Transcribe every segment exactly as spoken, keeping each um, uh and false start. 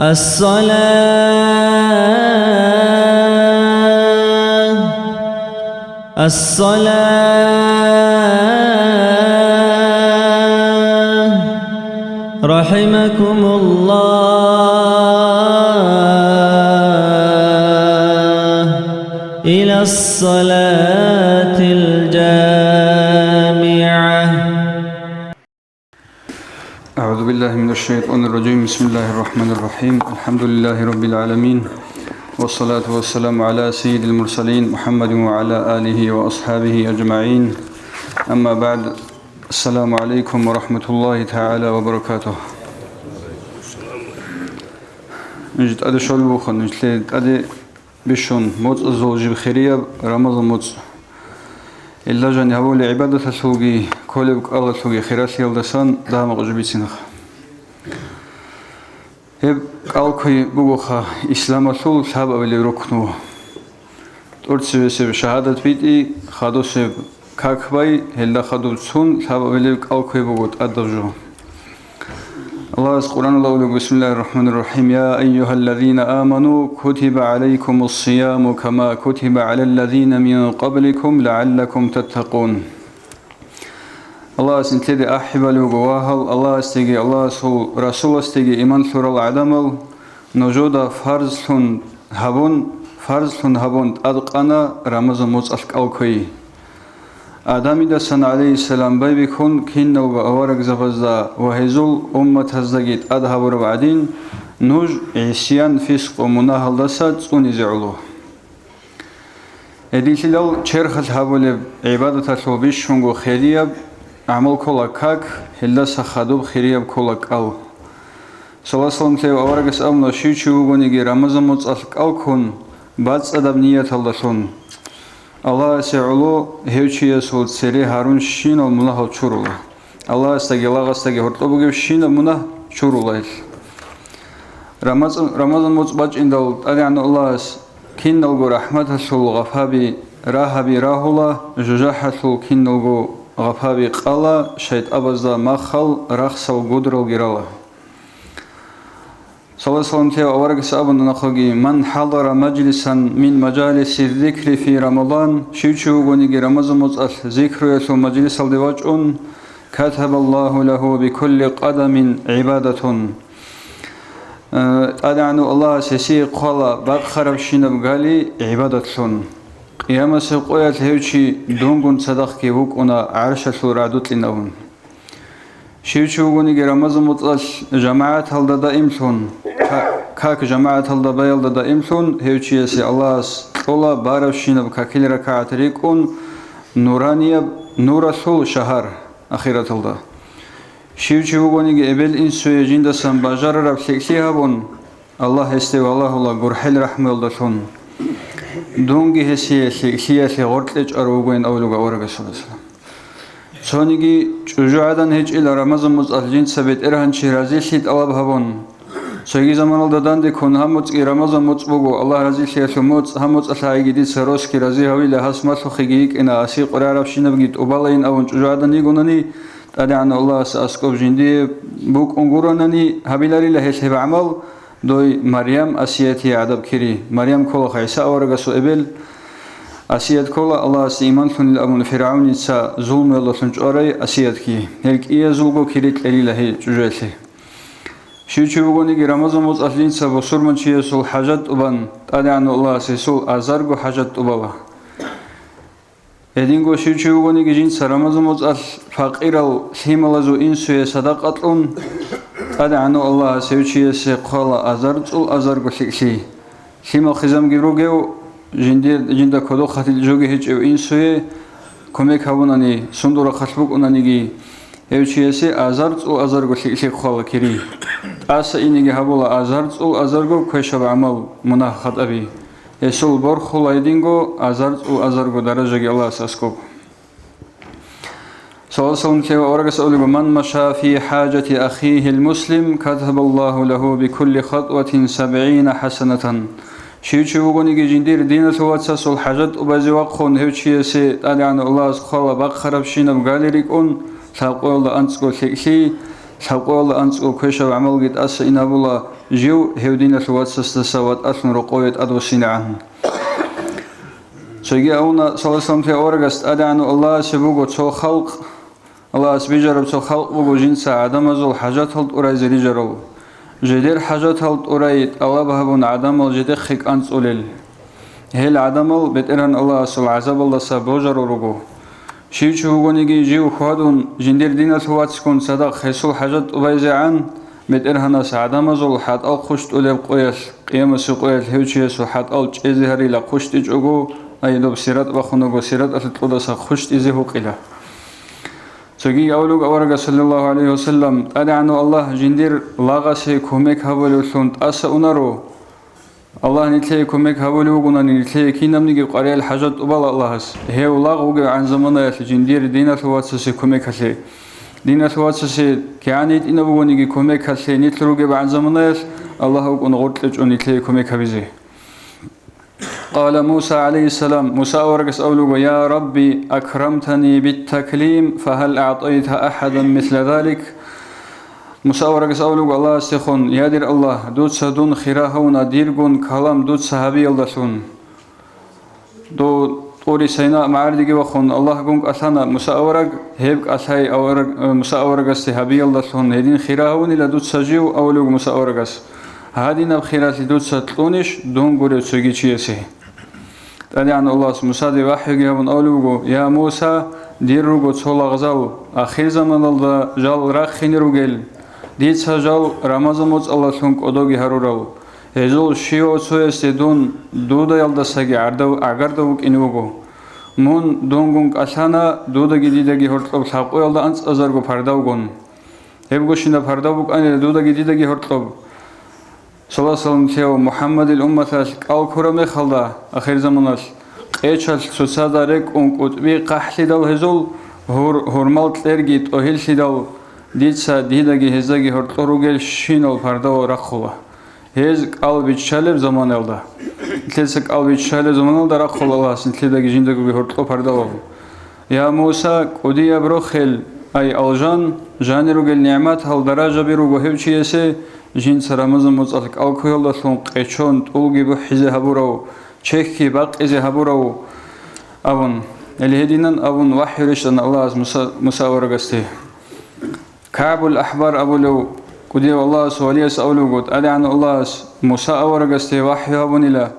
الصلاة، الصلاة، رحمكم الله، إلى الصلاة الجامعة. أعوذ بالله من الشيطان الرجيم. بسم الله الرحمن الرحيم. الحمد لله رب العالمين. والصلاة والسلام على سيد المرسلين محمد وعلى آله وأصحابه أجمعين. أما بعد. السلام عليكم ورحمة الله تعالى وبركاته. Ниж тӀаде щолеб буха, нижлъе тӀаде бищун, моцӀазул жиб хирияб Рамазан моцӀ. Илла жани гьабулеб гӀибадаталъулги, кколеб кӀалалъулги хиралъиялдасан дагьа-макъ жо бицинха. Гьеб кӀал кквей бугоха исламалъул лъабабилеб рукну. ТӀурцевесеб шагьадат битӀи, хадусеб как бай, гьелда хадуб цун лъабабилеб кӀал кквей буго тӀадаб жо. Аллагьас Къуръаналда абулеб: بسم الله الرحمن الرحيم. يا أيها الذين آمنوا كتب عليكم الصيام كما كتب على الذين من قبلكم لعلكم تتقون. Аллагьас нилъеде ахӀи балев вуго, ва гьал Аллагьасдеги, Аллагьасул Расуласдеги иман лъурал гӀадамал, нужеда фарзлъун гьабун, фарзлъун гьабун тӀадкъана Рамазан моцӀалъ кӀал кквей. Адамидасан, гӀалайгьиссалам, байбихьун киналго аварагзабазда ва гьезул умматаздаги тӀад гьабураб гӀадин, нуж гӀисиян, фискъу, мунагьалдаса цӀунизе гӀоло. Гьединлъидал черхалъ гьабулеб гӀибадаталъул бищунго хирияб гӀамал ккола как, гьелдаса хадуб хирияб ккола кӀал. Саллаллагьу гӀалайгьи ва саллам лъеяв аварагас абуна, щив чи вугониги Рамазан моцӀалъ кӀал ккун, бацӀцӀадаб нияталдалъун, Аллагьасе гӀоло гьев чиясул цере гьарунщинал мунагьал чурула. Аллагьасдаги лагъасдаги гьоркьоб бугебщинаб мунагь чурула гьелъ. Рамаз-, Рамазан моцӀ бачӀиндал ТӀадегӀанав Аллагьас киналго рахӀматалъул гъапаби, рагьаби рагьула, жужахӀалъул киналго гъапаби къала, шайтӀабазда махал, рахсал, гудралги рала. Саллаллагьу гӀалайгьи ва саллам лъеяв аварагас абуна нахъаги: من حضر مجلسا من مجالس الذكر في رمضان, щив чи вугониги Рамазан моцӀалъ зикруялъул мажлисалде вачӀун, كتب الله له بكل قدم عبادة. Э, ТӀадегӀанав Аллагьас гьесие хъвала бахъарабщинаб гали гӀибадатлъун. Къиямасеб къоялъ гьев чи дунгун цадахъги вукӀуна гӀаршалъул рагӀдукьинавун. Щив чи вугониги Рамазан моцӀалъ жамагӀаталда даимлъун, ка-, как жамагӀаталда баялда даимлъун, гьев чиясе Аллагьас кьола барабщинаб какил ракагӀат рикӀкӀун нуранияб нуралъул шагьар ахираталда. Щив чи вугониги эбел-инсуе жиндасан бажарараб лъикӀлъи гьабун, Аллагь гьесде валагьула гурхӀел рахӀмуялдалъун. Дунги гьесие лъикӀлъиялъе гъоркье чӀвар вугоин абулеб аварагас, саллаллагьу гӀалайгьи ва саллам. Цониги чӀужугӀадан гьечӀила Рамазан моцӀалъ жинца БетӀергьанчи разилъи тӀалаб гьабун. Цоги заманалда данде ккун гьаб моцӀги Рамазан моцӀ буго, Аллагь разилъиялъул моцӀ, гьаб моцӀалъ гӀайги дица росги рази гьавила, гьас малъухъеги йикӀина, аси къваригӀарабщинабги тӀубалаин абун чӀужугӀадан йигонани, ТӀадегӀанав Аллагьас аскӀоб жиндие букӀун гуронани гьабиларила гьелъ гьеб гӀамал, дой Марям Асиятие гӀадаб кири. Марям кколаха ГӀиса аварагасул эбел. Асият ккола Аллагьасде иман лъунил абун ФиргӀавница зулмуялдалъун чӀварай Асиятги. Гьел кӀиязулго кири кьелила гьей чӀужуялъе. Щив чи вугониги Рамазан моцӀалъ жинца бусурманчиясул хӀажат тӀубан, ТӀадегӀанав Аллагьас гьесул азарго хӀажат тӀубала. Гьединго щив чи вугониги жинца Рамазан моцӀалъ факъирал лъималазул инсуе садакъа кьун, ТӀадегӀанав Аллагьас гьев чиясе хъвала азар цӀул азарго лъикӀлъи. Лъимал хъизамги ругев, жинде-, жинда кодохъалъил жоги гьечӀев инсуе кумек гьабунани, сундул рахъалъ букӀунаниги, гьев чиясе азар цӀул азарго лъикӀлъи хъвала кири. ТӀаса инеги гьабула азар цӀул азарго квешаб гӀамал, мунагь-хатӀаби. Гьесул борхула гьединго азар цӀул азарго даражаги Аллагьас аскӀоб. Саллаллагьу гӀалайгьи ва саллам лъеяв аварагас абулеб: من مشى في حاجة أخيه المسلم كتب الله له بكل خطوة سبعين حسنة. Щив чи вугониги жиндир диналъул вацасул хӀажат тӀубазе вахъун, гьев чиясе ТӀадегӀанав Аллагьас хъвала бахъарабщинаб гали рикӀкӀун, лъабкъоялда анцӀго лъикӀлъи, Лъабкъоялда анцӀго квешаб гӀамалги тӀаса инабула жив гьев диналъул вацасдаса ватӀалъун рокъове тӀадвуссинегӀан. Цоги авуна, саллаллагьу гӀалайгьи ва саллам, аварагас тӀадегӀанав Аллагьасе буго цо халкъ, Аллагьас бижараб цо халкъ буго жинца гӀадамазул хӀажатал тӀурайзе рижарал. Жидер хӀажатал тӀурай тӀалаб гьабун гӀадамал жидехъе кӀанцӀулел. Гьел гӀадамал БетӀергьан Аллагьасул гӀазабалдаса божарал руго. Щив чи вугониги жив хьвадун, жиндир диналъул вацгун цадахъ гьесул хӀажат тӀубайзегӀан, БетӀергьанас гӀадамазул хӀатӀал хъущтӀулеб къоялъ, къиямасеб къоялъ гьев чиясул хӀатӀал чӀезе гьарила хъущтӀичӀого, ай доб сират бахунаго, сираталъул кьодаса хъущтӀизе гьукъила. Цоги авлуг аварага, саллаллагьу гӀалайгьи ва саллам, ТӀадегӀанав Аллагь жиндир лагъасе кумек гьабулевлъун тӀаса унаро. Аллагь нилъее кумек гьабулев вугонани, нилъее кинабниги къваригӀел хӀажат тӀубала Аллагьас, гьев лагъ вугевгӀан заманаялъ жиндир диналъул вацасе кумекалъе. Диналъул вацасе кигӀан гьитӀинаб бугониги кумекалъе нилъ ругебгӀан заманаялъ, Аллагь вукӀун гъоркье чӀун нилъее кумек гьабизе. Къала Муса, гӀалайгьиссалам, Муса аварагас абулеб буго: «Я Рабби, акрамтани биттаклим, фагьал аътайта ахӀадан мисла залик?» Муса аварагас абулеб буго Аллагьасдехун: «Я дир Аллагь, дуца дун хира гьавуна диргун калам дуца гьабиялдалъун». Дов ТӀури Сайна магӀардеги вахун, Аллагьгун кӀалъана Муса авараг, гьеб кӀалъай авараг-, Муса аварагасде гьабиялдалъун гьедин хира гьавунила дуца жив, абулеб буго Муса аварагас. Гьадинаб хиралъи дуца кьунищ дун гурев цоги чиясе? ТӀадегӀан Аллагьас Мусаде вахӀюги гьабун абулеб буго: «Я Муса, дир руго цо лагъзал, ахирзаманалда жал рахине ругел, дица жал Рамазан моцӀалдалъун кӀодоги гьарурал. Гьезул щивав цоясде дун дудаялдасаги гӀардав-, гӀагардав вукӀине вуго. Мун дунгун кӀалъана дудаги дидаги гьоркьоб лъабкъоялда анцӀазарго пардавгун». Гьебгощинаб пардав букӀанила дудаги дидаги гьоркьоб. Саллаллагьу гӀалайгьи ва саллам, лъев МухӀаммадил умматалъ кӀал ккураб мехалда, ахирзаманалъ, къечалъ цоцазда рекӀун кӀутӀби къахӀлъидал гьезул, гьур-, гьурмал кьерги тӀогьиллъидал, дица дидаги гьездаги гьоркьор ругелщинал пардавал рахъула. Гьез кӀал биччалеб заманалда. Нилъеца кӀал биччалеб заманалда рахъула Аллагьас нилъедаги жиндагоги гьоркьоб пардавал. Я Муса, кӀудияб рохел, ай алжан, жанир ругел нигӀматал даражаби руго гьев чиясе, жинца Рамазан моцӀалъ кӀал ккуялдалъун къечон тӀулги бухӀизе гьабурав, чехьги бакъизе гьабурав, абун. Гьеле гьединан абун вахӀю рещтӀана Аллагьас Муса, Муса аварагасде. КагӀбул АхӀбар абулев, кӀудияв Аллагьасул валияс абулеб буго, ТӀадегӀанав Аллагьас Муса аварагасде вахӀю гьабунила: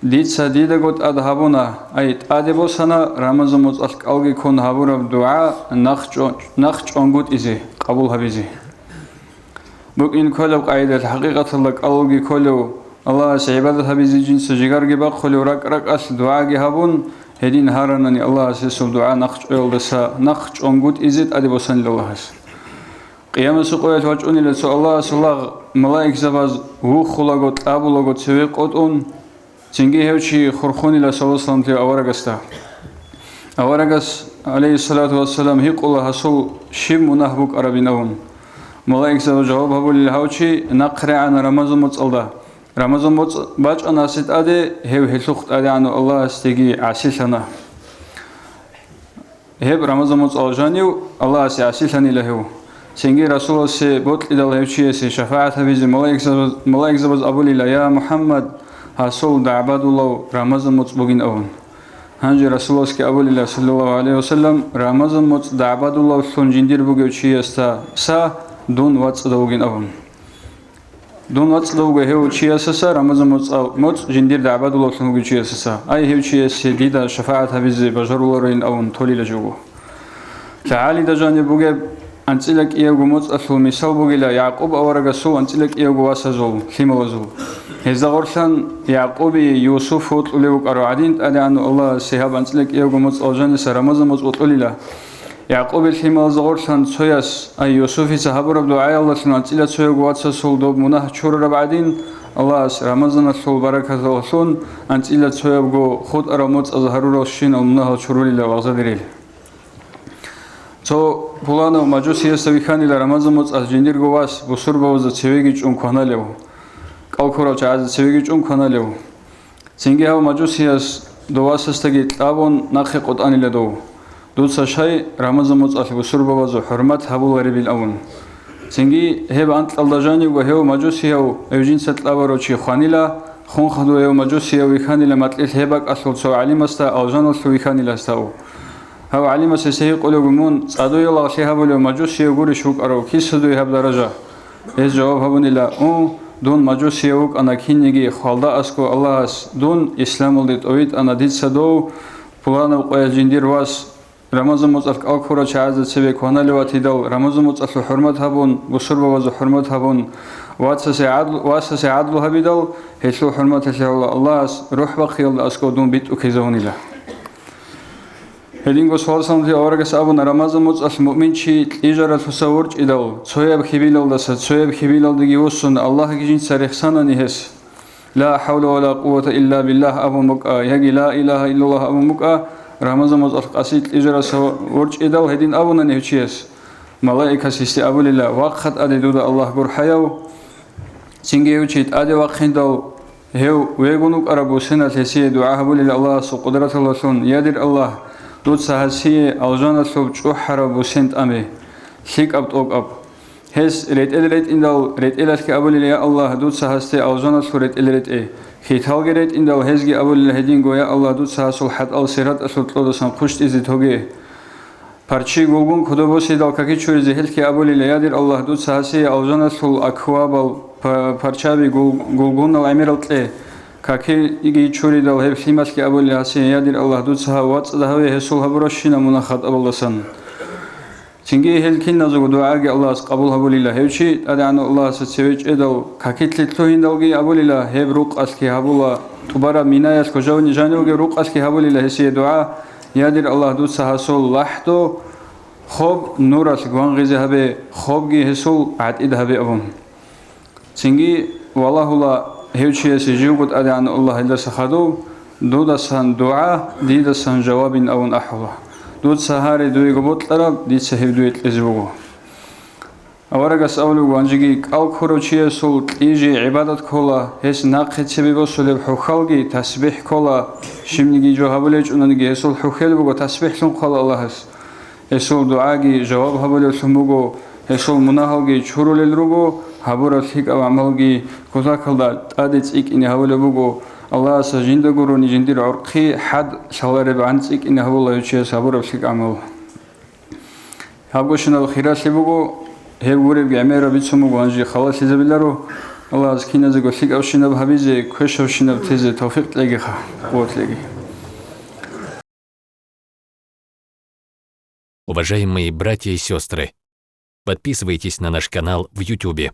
«Дица дидаго тӀад гьабуна, ай, тӀаде босана Рамазан моцӀалъ кӀалги ккун гьабураб дугӀа нахъ чӀо-, нахъ чӀвангутӀизе, къабул гьабизе». БукӀин кколеб къагӀидалъ хӀакъикъаталда кӀалги кколев, Аллагьасе гӀибадат гьабизе жинца жигарги бахъулев ракӀ-ракӀалъ дугӀаги гьабун, гьедин гьаранани Аллагьас гьесул дугӀа нахъ чӀваялдаса нахъ чӀвангутӀизе тӀаде босанила Аллагьас. Къиямасул къоялъ вачӀунила цо Аллагьасул лагъ, малаикзабаз вухулаго, кьабулаго цеве къотӀун, цинги гьев чи хурхунила, саллаллагьу гӀалайгьи ва саллам, аварагасда. Аварагас, гӀалайгьиссалату вассалам, гьикъула гьасул щиб мунагь букӀарабин абун. Малаикзабаз жаваб гьабулел гьав чи нахърегӀана Рамазан моцӀалда. Рамазан моцӀ бачӀанасе тӀаде гьев гьелъухъ ТӀадегӀанав Аллагьасдеги гӀасилъана. Гьеб Рамазан моцӀалъ жанив Аллагьасе гӀасилъанила гьев. Цинги Расуласе бокьидал гьев чиясе шафагӀат гьабизе малаикзабаз, малаикзабаз абулила: «Я МухӀаммад, гьасул дагӀбадулав Рамазан моцӀ бугин», – абун. Гьанже Расуласги абулила, саллаллагьу гӀалайгьи ва саллам: «Рамазан моцӀ дагӀбадулавлъун жиндир бугев чиясда са дун вацӀцӀадав вугин», – абун. Дун вацӀцӀадав вуго гьев чиясаса, Рамазан моцӀал-, моцӀ жиндир дагӀбадулавлъун вугев чиясаса. Ай гьев чиясе дида шафагӀат гьабизе бажаруларойин абун толила жого. ЛъагӀалида жаниб бугеб анцӀила кӀиявго моцӀалъул мисал бугила Якъуб аварагасул анцӀила кӀиявго васазул, лъималазул. Гьезда гъорлъан Якъубие Юсуф вокьулев вукӀарав гӀадин, ТӀадегӀанав Аллагьасе гьаб анцӀила кӀиявго моцӀал жаниса Рамазан моцӀ вокьулила. Якъубил лъималазда гъорлъан цояс, ай, Юсуфица гьабураб дугӀаялдалъун анцӀила цоябго вацасул доб мунагь чурараб гӀадин, Аллагьас Рамазаналъул баракаталдалъун анцӀила цоябго хутӀарал моцӀаз гьаруралщинал мунагьал чурулила вагъзадерил. Цо пуланав мажусиясда вихьанила Рамазан моцӀалъ жиндирго вас бусурбабазда цевеги чӀун кваналев, кӀал ккурал чагӀазда цевеги чӀун кваналев. Цинги гьав мажусияс дов васасдаги кьабун нахъе къотӀанила дов, дуца щай Рамазан моцӀалъ бусурбабазул хӀурмат гьабуларебил абун. Цинги гьеб анкьалда жанивго гьев мажусияв, гьев жинца кьабарав чи хванила, хун хадув гьев мажусияв вихьанила макьилъ гьеб бакӀалъул цо гӀалимасда, алжаналъув вихьанила гьесдав. Гьав гӀалимас гьесие гьикъулев: «Мун цӀадуе лагълъи гьабулев мажусияв гурищ вукӀарав, киса дуе гьаб даража?» Гьез жаваб гьабунила: «Ун, дун мажусияв вукӀана кинниги хвалда аскӀов Аллагьас, дун исламалде тӀовитӀана, дица дов пуланаб къоялъ жиндир вас Рамазан муцӀалъ кӀал ккурал чагӀазда цебе кваналев ватидал, Рамазан муцӀалъул хӀурмат гьабун, бусурбабазул хӀурмат гьабун, вацасе гӀадлу, васасе гӀадлу гьабидал, гьелъул хӀурматалъе гьавла Аллагьас рухӀ бахъиялда аскӀов дун битӀухъизавунила». Гьединго саллаллагьу гӀалайгьи ва салламги аварагас абуна: «Рамазан муцӀалъ муъминчи кьижаралъуса ворчӀидал, цояб хьибилалдаса цояб хьибилалдаги вуссун, Аллагьги жинца рехсанани гьес». «Ла хӀавла ва ла къуввата илла биллагь» абун букӀа, яги «Ла илагьа иллаллагь» абун букӀа, Рамазан муцӀалъ къаси кьижараса ворчӀидал гьедин абуна гьев чияс. Малаикас гьесде абулила: «Вахъа тӀаде дуда Аллагь гурхӀаяв». Цинги гьев чи тӀаде вахъиндал, гьев вегун вукӀараб бусеналъ гьесие дугӀа гьабулила Аллагьасул къудраталдалъун: «Я дир Аллагь, дуца гьасие алжаналъуб чӀухӀараб бусен тӀаме, лъикӀаб тӀокӀаб». Гьес ретӀел ретӀиндал, ретӀелалъги абулел: «Я Аллагь, дуца гьасде алжаналъул ретӀел ретӀе». Хьиталги ретӀиндал, гьезги абулел гьединго: «Я Аллагь, дуца гьасул хӀатӀал сираталъул кьодасан хъущтӀизе тоге». Парчи гулгун кодобосидал каки чуризе гьелъги абулел: «Я дир Аллагь, дуца гьасие алжаналъул аквабал, па-, парчаби гул-, гулгунал гӀемерал кье». Какиги чуридал гьеб лъималъги абулел гьасие: «Я дир Аллагь, дуца гьав вацӀцӀад гьаве гьесул гьабуращинаб мунагь-хатӀабалдасан». Цинги гьел киназего дугӀаги Аллагьас къабул гьабулила. Гьев чи ТӀадегӀанав Аллагьасда цеве чӀедал, какилъе лъугьиндалги абулила, гьеб рукъалъги гьабула, тӀубараб минаялъго жав-, жанивги рукъалъги гьабулила гьесие дугӀа: «Я дир Аллагь, дуца гьасул лахӀдо хоб нуралъ гвангъизе гьабе, хобги гьесул гӀатӀид гьабе», – абун. Цинги валагьула гьев чиясе живго ТӀадегӀанав Аллагь гьелдаса хадув: «Дудасан дугӀа, дидасан жавабин», – абун ахӀула. «Дуца гьаре дуего бокьараб, дица гьеб дуе кьезе буго». Аварагас абулеб: «Гьанжеги кӀал ккурав чиясул кьижи гӀибадат ккола, гьес нахъе цебе босулеб хӀухьалги тасбихӀ ккола, щибниги жо гьабулечӀонаниги гьесул хӀухьел буго, тасбихӀлъун хъвала Аллагьас». Гьесул дугӀаги жаваб гьабулевлъун буго, гьесул мунагьалги чурулел руго, гьабураб лъикӀаб гӀамалги кутакалда тӀаде цӀикӀкӀине гьабулеб буго. Аллагьас жинда гурони жиндир гӀорхъи хӀад лъаларебгӀан цӀикӀкӀине гьабула гьев чияс гьабураб лъикӀаб гӀамал. Гьабгощинаб хиралъи буго, гьеб гуребги гӀемераб бицун буго, гьанже халалъизабиларо. Аллагьас киназего лъикӀабщинаб гьабизе, квешабщинаб тезе тавфикъ кьегиха, къуват кьеги. Уважаемые братья и сестры, подписывайтесь на наш канал в Ютубе.